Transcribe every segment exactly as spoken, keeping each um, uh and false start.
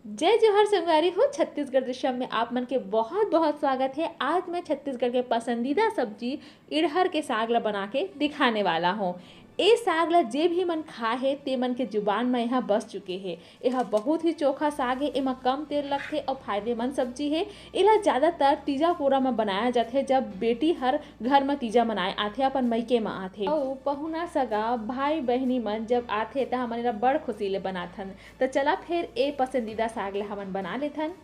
जय जोहार संगवारी हो, छत्तीसगढ़ दृश्यम में आप मन के बहुत बहुत स्वागत है। आज मैं छत्तीसगढ़ के पसंदीदा सब्जी इड़हर के साग ला बना के दिखाने वाला हूँ। ए साग ला जे भी मन खाए हे, ते मन के जुबान म एहा बस चुके हे। एहा बहुत ही चोखा साग हे, एमा कम तेल लगथे अउ फायदेमंद सब्जी हे। एला ज्यादातर तीजा पोरा म बनाया जाथे, जब बेटी हर घर म तीजा मनाए आथे, अपन मइके म आथे। अउ पहुना सगा भाई बहिनी मन जब आथे, त हमन एला बड़ खुशी ले बनाथन। त चला फेर ए पसंदीदा साग ला हमन बना लेथन।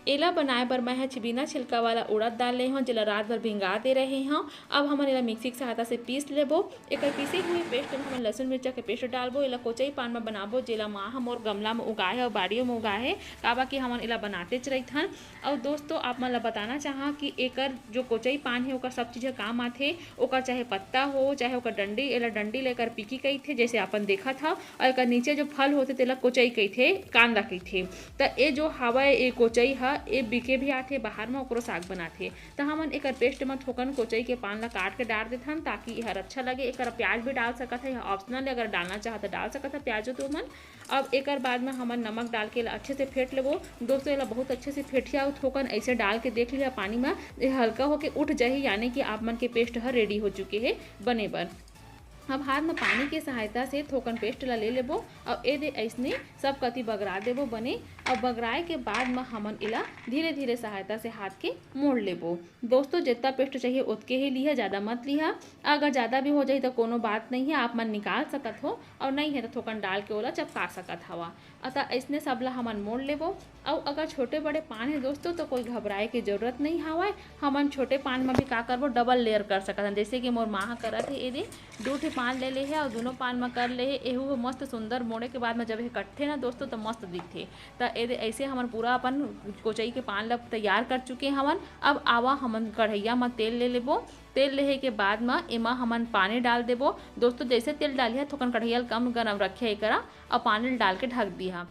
एला बनाए बर मैं ह बिना छिलका वाला उड़द दाल ले हव, जेला रात भर भिंगा दे रहे हव। अब हमन एला मिक्सी के सहायता से पीस लेबो। एकर पीसे हुए पेस्ट में हमन लहसुन मिर्चा के पेस्ट डालबो। एला कोचई पान में बनाबो, जेला माँ ह मोर गमला में उगाए हे अउ बाड़ियों में उगाए हे, काबर कि हमन एला बनातेच रहिथन। अउ दोस्तों, आप मन ला बताना चाहव कि एकर जो कोचई पान हे, ओकर सब चीज ह काम आथे। ओकर चाहे पत्ता हो, चाहे ओकर डंडी, एला डंडी ले एकर पीकी कहिथे, जैसे अपन देखत हव, अउ एकर नीचे जो फल होथे, तेला कोचई कहिथे, कांदा कहिथे। त ए जो हवय, ए कोचई ह, ए बिके भी आथे बाहर म, ओकरो साग बनाथे। त हमन एकर पेस्ट म थोकन कोचई के पान ला काट के डार देथन, ताकि एहर अच्छा लगे। एकर प्याज भी डाल सकत ह, यह ऑप्शनल है, अगर डालना चाहत त डाल सकत ह प्याजो तुमन। अब एकर बाद म हमन नमक डाल के एला अच्छे से फेंट लेबो। दोस्तों, एला बहुत अच्छे से फेंटिया अउ थोकन ऐसे डाल के देख लिया पानी म, ये हल्का होके उठ जाही, यानी कि आप मन के पेस्ट ह रेडी हो चुके हे बने बर। अब हाथ म पानी के सहायता से थोकन पेस्ट ला ले लेबो अउ ए दे अइसने सब कति बगरा देबो बने। अब बगराए के बाद म हमन एला धीरे-धीरे सहायता से हाथ के मोड़ लेबो। दोस्तों, जितना पेस्ट चाहिए ओतके ही लिहा, ज़्यादा मत लिहा। अगर ज़्यादा भी हो जाही त कोनो बात नहीं है, आप मन निकाल सकत हो, अउ नहीं है त थोकन डाल के ओला चपका सकत हवा। अतः अइसने सब ला हमन मोड़ लेबो। अउ अगर छोटे बड़े पान हे दोस्तों, तो कोई घबराए के जरूरत नहीं हवय। हमन छोटे पान म भी का करबो, डबल लेयर कर सकत हन। जैसे कि मोर माँ ह करत हे, एदे दू ठे पान ले ले हे अउ दोनों पान म कर ले हे। एहू ह मस्त सुंदर मोड़े के बाद म जब ये कटथे ना दोस्तों, तो मस्त दिखथे। त एदे ऐसे हमन पूरा अपन कोचई के पान ला तैयार कर चुके हवन। अब आवा हमन कढ़ैया म तेल ले लेबो। तेल लेहे के बाद म एमा हमन पानी डाल देबो। दोस्तों, जैसे तेल डालिहा, थोकन कढ़ैया ल कम गरम रखे एकरा, अउ पानी ल डाल के ढक दिहा।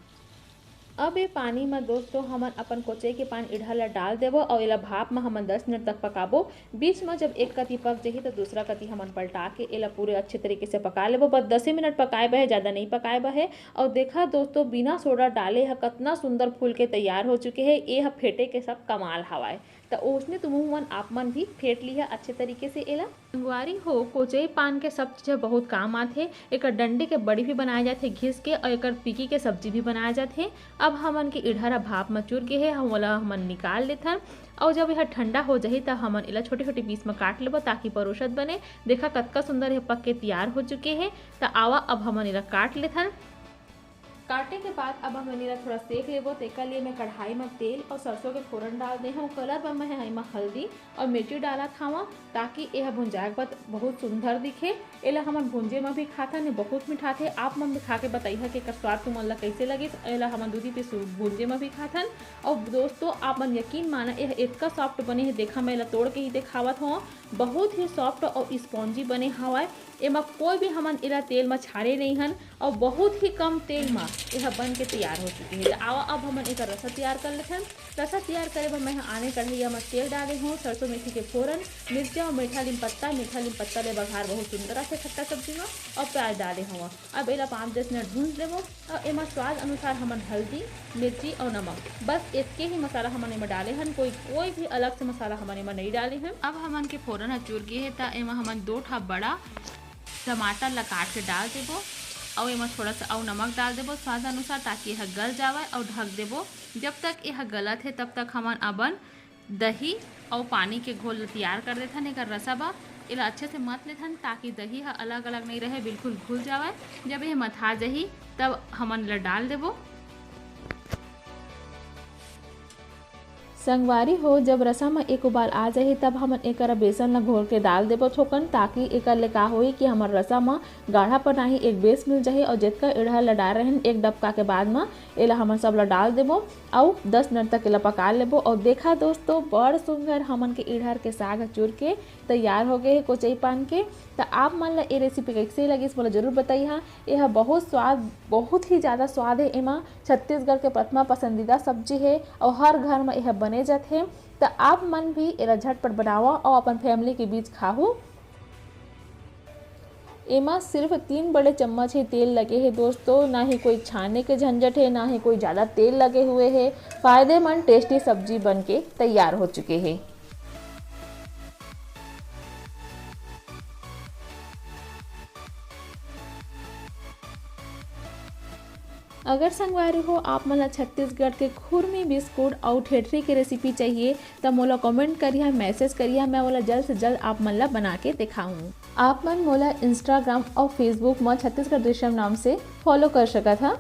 अब ए पानी म दोस्तों, हमन अपन कोचई के पान इड़हर ला डाल देबो अउ एला भाप म हमन दस मिनट तक पकाबो। बीच म जब एक कती पक जही, त दूसरा कती हमन पलटा के एला पूरे अच्छे तरीके से पका लेबो। बस दसे मिनट पकाए बर हे, ज़्यादा नहीं पकाए बर हे। अउ देखा दोस्तों, बिना सोडा डाले ह कतना सुंदर फूल के तैयार हो चुके हे। ए ह फेंटे के सब कमाल हवय। त ओसने तुमन आप मन भी फेंट लिहा अच्छे तरीके से एला। संगवारी हो, कोचई पान के सब चीज ह बहुत काम आथे। एकर डंडी के बड़ी भी बनाए जाथे घिस के, अउ एकर पीकी के सब्जी भी बनाए जाथे। अब हमन के इड़हर ह भाप म चुर गे हे, हम ओला हमन निकाल लेथन। अउ जब यह ठंडा हो जाही, त हमन एला छोटे-छोटे पीस म काट लेबो, ताकि परोसत बने। देखा, कतका सुंदर यह पक के तैयार हो चुके हे। त आवा, अब हमन एला काट लेथन। काटे के बाद अब हमन एला थोड़ा सेक लेबो। तेकर लिए मैं कढ़ाई म तेल अउ सरसों के फोरन डाल दे हूँ। कलर बर मैं ह एमा हल्दी अउ मिर्ची डालत हवं, ताकि एह भुंजाए के बाद बहुत सुंदर दिखे। एला हमन भुंजे म भी खाथन, ये बहुत मिठाथे। आप मन भी खा के बताइहा कि एकर स्वाद तुमन ला कइसे लगिस। एला हमन दूधी पीस भुंजे म भी खाथन। अउ दोस्तों, आप मन यकीन माना, एह एतका सॉफ्ट बने हे। देखा, मैं एला तोड़ के ही देखावत हवं, बहुत ही सॉफ्ट अउ स्पॉन्जी बने हवय। एमा कोई भी हमन एला तेल म छारे नइ हन। अउ बहुत ही कम तेल म एह बन के तैयार हो चुके हे। त आवा, अब हमन एकर रसा तैयार कर लेथन। रसा तैयार करे बर मैं ह आने कढ़ैया म तेल डाले हूँ, सरसों मेथी के फोरन, मिर्चा अउ मीठा लीम पत्ता। मीठा लीम पत्ता ले बघार बहुत सुंदर आथे खट्टा सब्जी म। अउ प्याज डाले हूँ। अब एला पाँच दस मिनट भूंज लेबो। अउ एमा स्वाद अनुसार हमन हल्दी, मिर्ची अउ नमक, बस एतके ही मसाला हमन एमा डाले हन। कोई, कोई भी अलग से मसाला हमन एमा नहीं डाले हन। अब हमन के फोरन ह चुर गे हे, त एमा हमन दो ठा बड़ा टमाटर ला काट के डाल देबो अउ एमा थोड़ा सा अउ नमक डाल देबो स्वाद अनुसार, ताकि यह गल जावय अउ ढक देबो। जब तक यह गलत हे, तब तक हमन अपन दही अउ पानी के घोल ला तैयार कर देथन। एकर रसा बा, एला अच्छे से मत लेथन, ताकि दही ह अलग-अलग नहीं रहे, बिल्कुल घुल जावय। जब यह मथा जही, तब हमन एला डाल देबो। संगवारी हो, जब रसा म एक उबाल आ जाही, तब हमन एकर बेसन ला घोल के डाल देबो थोकन, ताकि एकर ले का होही कि हमर रसा म गाढ़ापन आही, एक बेस मिल जाही। अउ जतका इड़हर ला डाल रहेन एक डबका के बाद म, एला हमन सब ला डाल देबो अउ दस मिनट तक एला पका लेबो। अउ देखा दोस्तों, बड़ सुंदर हमन के इड़हर के साग ह चुर के तैयार हो गए हे कोचई पान के। त आप मन ला ए रेसिपी कइसे लगिस, मोला जरूर बताइहा। एहा बहुत स्वाद, बहुत ही ज्यादा स्वाद हे एमा। छत्तीसगढ़ के प्रथमा पसंदीदा सब्जी हे अउ हर घर म एहा बने जाथे। त आप मन भी एला झटपट बनावा अउ अपन फैमिली के बीच खाहू। एमा सिर्फ तीन बड़े चम्मच ही तेल लगे हे दोस्तों, ना ही कोई छाने के झंझट हे, ना ही कोई ज़्यादा तेल लगे हुए हे। फायदेमंद टेस्टी सब्जी बन के तैयार हो चुके हे। अगर संगवारी हो, आप मन ला छत्तीसगढ़ के खुरमी बिस्कुट अउ ठेठरी के रेसिपी चाहिए, त मोला कमेंट करिहा, मैसेज करिहा, मैं ओला जल्द से जल्द आप मन ला बना के दिखाऊँ। आप मन मोला इंस्टाग्राम अउ फेसबुक म छत्तीसगढ़ दृश्यम नाम से फॉलो कर सकत हा।